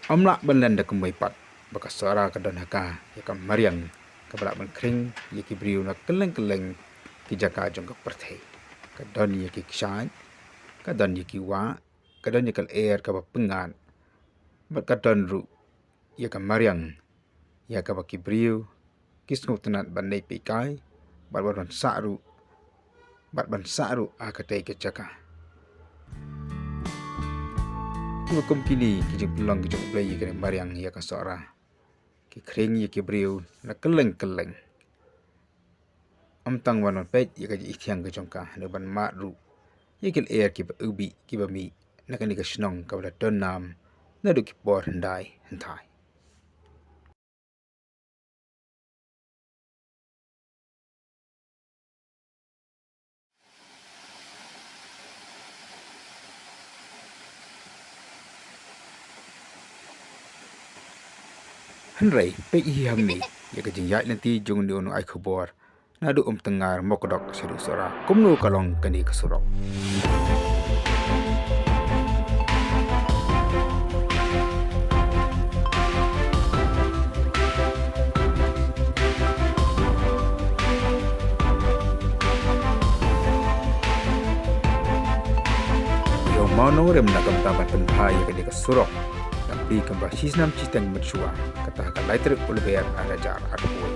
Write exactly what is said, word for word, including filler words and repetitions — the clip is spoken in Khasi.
Ym lah ban len da kumwei pat ba ka Sohra ka don ha ka ïa ka mariang kaba lah ban khring ïa ki briew na kylleng kylleng ki jaka jong ka pyrthei. Ka don ïa ki kshaid, ka don ïa ki wah, ka don ïa ka lyer kaba pyngngad, bad ka don ruh ïa ka mariang ïa kaba ki briew ki sngewtynnat ban leit peit kai bad ban sah ruh, bad ban sah ruh ha katei ka jaka. Kiba kum kine ki jingpynlong ki jong U Blei ïa kane mariang ïa ka Sohra ki khring ïa ki briew na kylleng kylleng. Ym tang ban peit ïa ka jingithiang ka jong ka, hynrei ban mad ruh ïa ki lyer kiba u bih kiba mih na kane ka shnong kaba la don nam naduh ki por hyndai hynthai. Hynrei peit hi hangne ïa ka jingïaid lynti jong une u nongai khubor naduh Umtyngngar Mokdok shaduh Sohra, kumno ka long kane ka surok. Ïa u mawnongrim na ka bynta ban pynbha ïa kane ka surok, la plie kumba shisnem shiteng mynshuwa, kata ha ka lai tarik u Lber ar hajar arphew.